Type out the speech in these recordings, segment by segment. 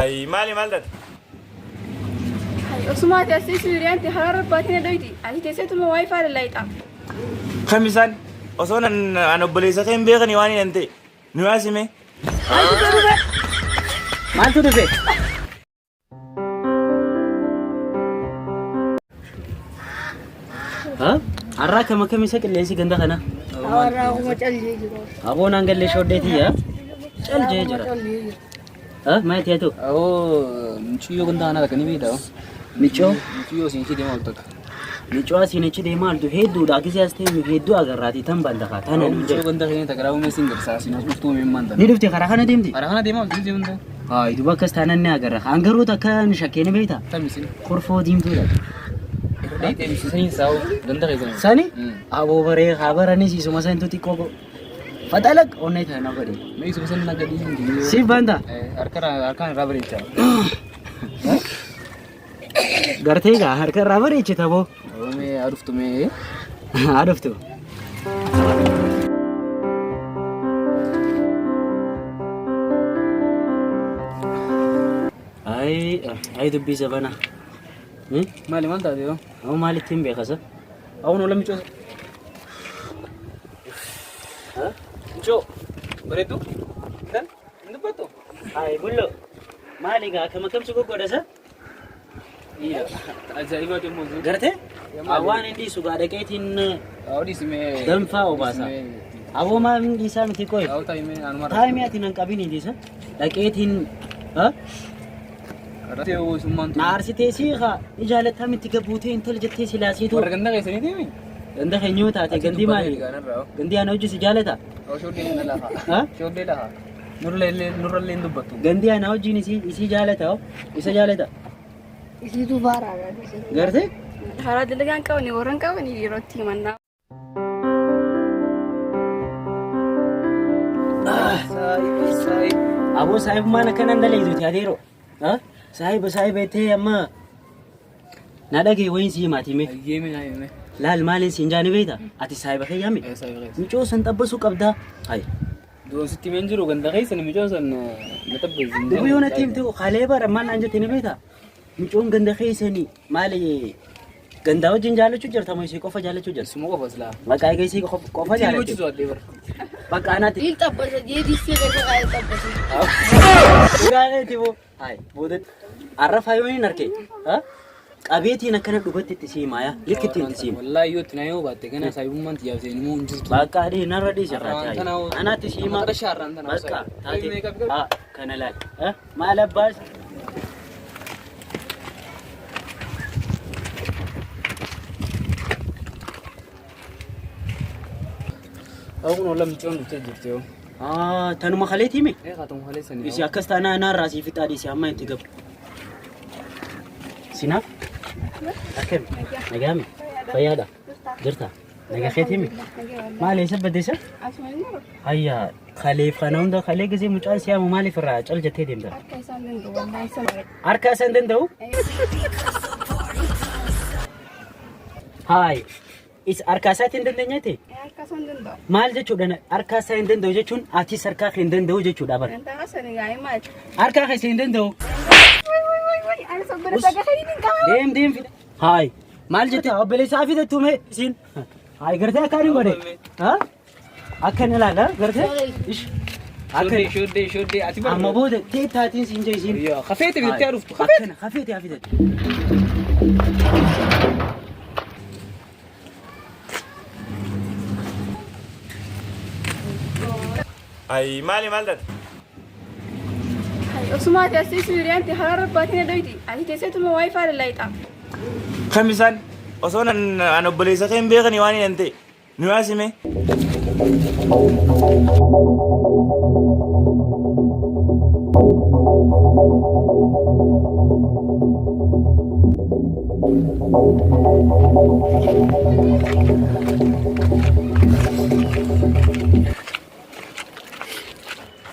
Ayi maali maal taate? Hayi osuma ati as teessu hiriyaan tee haraarra baatee na dhoyti. Ati teesseetuma waayifaa lallaayxa. Kam isaan osoo nan an obboleessa kee hin beekani waan hin ta'e nu yaasime. Ayi dhufe dhufe. Maaltu dhufe? Har'a akkam akkam isa qilleensi ganda kana? Hawarraa kuma callee jiru. Aboon hangallee shooddeetiyya. Cal jee jira. Maal ta'etu? Awoo mucayyoo ganda kanaa takka ni beektaa? Micoo? Mucayyoo siin ishee deemaa oltu takka. Micoo asiin achi deemaa oltu hedduudha. Akkasii as ta'e hedduu agarraati tan bantakaa tana nu Mucayyoo jedhu. ganda keenya takka raawwamee siin garsaa siin as dhuftuu mee maanta. Ni dhufte karaa kana deemti? Karaa kana deemaa oltu deemta. Haa duuba akkas taanaan ni agarra. Haan garuu takka ni shakkee ni beektaa? Tam isin. Korfoo diimtuudha. Irra dheeyitee miti saniin saa'u ganda keessan. Sani? Aboo baree haa baranis isuma santu xiqqoo Faxalaq onnee tana godhe. Mee isuma san na gadi hin jiru. Siif banta. Harkaan irraa bareecha. Gartee gaa harka irraa bareechita boo. Mee aduftu mee. Haa dhuftu. Ay ay dubbii zabana. Maali maal taate yoo? Amma maalittiin beekasa? Awun ola micoo. Micoo bareedduu? Dan hin dubbattu? Ay bullo maali gaa akkam akkam si goggodhasa? Ajaa'iba dhimma osoo. Gartee? Waan inni dhiisu gaa dhaqeetiin Awwa dhiisimee. danfaa obaasa. Aboo maal inni dhiisaa miti qoy. Awwa taa'imee anuma. Taa'imee ati nan qabin hin dhiisa. Dhaqeetiin Irratti summaan na aarsitee sii haa ni jaalattaa miti gabbuutee intala jettee silaasiitu. Warra ganda keessanii deemi. Ganda keenyuu taate gandii maali? Gandii ana hojii si jaalata? Shooddee na lafa. Ha? Shooddee lafa. Nurrallee hin dubbattu. Gandii ana hojiin isii jaalata hoo? Isa jaalata? Isiitu baaraadha. Gartee? Karaa dalagaan qabani warra hin qabani yerootti himannaa. Aboo saahibummaan akkanaan dalayitu adeero. Saahiba saahiba jettee amma na dhagaye wayiin si himaati mee. Ayyeeme naayime. Laal maaliin siin jaani beekta? Ati saahiba kee yaami? Micoo san xabbasuu qabdaa. Hayi. Du'oon sitti himeen jiru ganda keessa micoon san na xabbeessi. Dubbii yoo natti himte kalee bara maal naan jette ni beekta? Micoon ganda keessanii maali gandaa wajjin jaallachuu jirta moo isii qofa jaallachuu jirta? Suma qofa silaa. Maqaa egaa isii qofa Ittiin jaallachuu. gochisu addee bara. Bakka anaatti. Niin xabbasa jee dissee gadi qaayee xabbasa. Dhugaadheeti boo. Hayi booda arra faayoon hin arke. Qabeetiin akkana dhugatti itti sii himaa yaa. Likki itti itti sii hima. Wallaahi yoo itti na yoo baatte gana saahibummaan xiyyaaf seenuu hin jirtu. Bakka adii narra dhiisi Arraan irraa tana hoo- Anaatti sii himaa. Maqaa shaarraan tana Bakka hoo taate. Meeqa biqil- Haa kana laal. Maal abbaas. Awuun olla micoon dhuftee jirti yoo. Tanuma kaleetii hime. Ee haa ta'u malee sanii. Isi akkas taanaa naarraa sii fixaa dhiisi amma itti gabu. Sinaaf? Akkami? Nagaami? Fayyaadha? Jirta? Nagaa keetii himi? Maali eessa baddeessa? Asuma hin jiru. Hayya kaleef kana hunda kalee gisee mucaan si yaamu maaliif irraa cal jettee deemta? Harka isaan danda'u wallaahi isa mare. Harka isa hin danda'u? Haay. Is harka isaatti hin dandeenyeeti? Harka isaan danda'u. Maal jechuudha? Harka isaa hin danda'u jechuun atis harkaa kee hin danda'u jechuudha bara. Dantaa sani gaa'ee maal? Harkaa kee hin danda'u. Way way way way ani sobbira saga kan hin qabu. Deem deem fida. Haay. Maal jette? Obboleessa fidattu mee isiin. Haay gartee akka ani godhe. Ha? Akka inni ilaala gartee? Ish. Akka Shoddee shoddee ati bara. amma booda teettaatiin siin jee isiin. Yaa kafeete bittee dhuftu kafeete. Akkana kafeete haa fidattu. Ayi maali maal taate? Osuma ati as teessu hiriyaan tee haraarra baatee na dhoyti. Ati teesseetuma waayifaa lallaayxa. Kam isaan osoo nan an obboleessa kee hin beekani waan hin ta'e nu yaasime.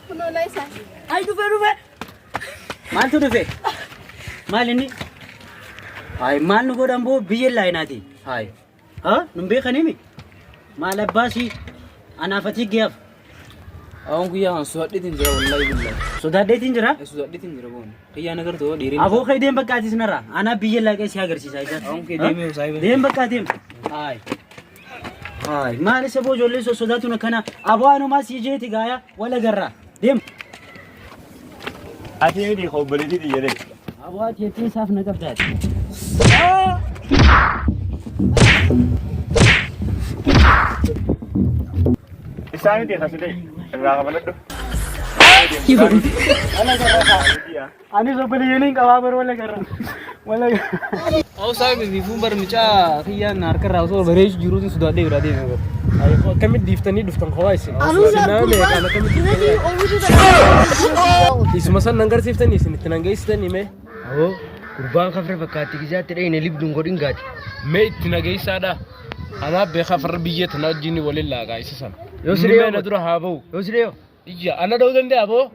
Kunoo laayisaa. Ay dhufe dhufe. Maaltu dhufe? Maal inni? Hayi maal nu godhan boo biyya laayinaati. Hayi. Ha? Nun beekanimi? Maal abbaasii? Anaaf ati geef. Awwan guyyaa kan sodaadheetiin jira wallaahi billahi. Sodaadheetiin jira. Sodaadheetiin jira boon. Kiyyaa na gartoo dhiirri. Aboo kee deem bakka atis narraa. Anaa biyya laaqee si agarsiisa isa. Awwan kee deemee saayiba. Deem bakka deem. Haay. Haay maal isa boo ijoollee sossodaatuun akkana aboo anumaa si jeeti gaaya wala garraa. Deem. Ati miti obboleettii xiyyeedha. Aboo ati jettiin isaaf na qabdaati. Isaa miti kasitee irraa kafaladhu. Anis obboleeyyiin qabaa bar wala garraa. Wala garraa. Awwa saayiba biifuun bar mucaa kiyyaan harkarraa osoo bareechu jiruutiin sodaadhee biraa deemee bar. Akkamitti dhiiftanii dhuftan kophaa isin? Anuu Sinaa meeqaan akkamitti Duratti oomishu kana. Isuma san nan garsiiftanii isin itti nan geessitanii mee? Awoo gurbaan kafre fakkaatti gizaatti dhayine libduun godhin gaati. Mee itti nageessaadha. Anaaf beekaa farra biyya tana wajjin waliin laagaa isa sana. Yoo Inni siree mee na dura haa ba'u. Yoo siree Iyya ana dha'uu danda'a boo.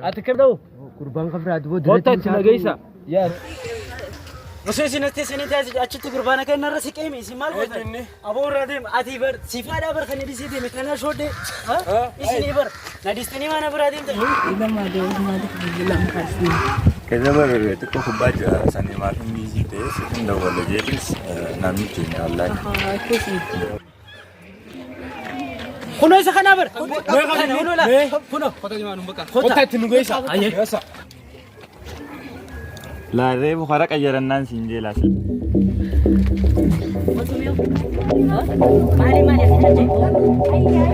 Ati kam dha'u? gurbaan kafre ati boo Kottaa itti nageessa. Yaa. Osoo isin as teessanii taasisu achitti gurbaan akka inni irra siqeemi isin maal gootan? Eenyu inni? Aboo irraa deema ati bar sifaadhaa bar kan dhidhisee deeme kana shoodhee isinii bar na dhistanii waan biraa deemtan. Keessa barree xiqqoo kubbaa jira sanii maaf hin biizii ta'e siif dawwalle jeetis namni keenya wallaahi. Kunoo isa kanaa bar. Kunoo laa. Kunoo. Kottaa itti nu geessa. Geessa. Laarree bukara qayyarannaan siin jeelaas. Maali maali ati jajjee?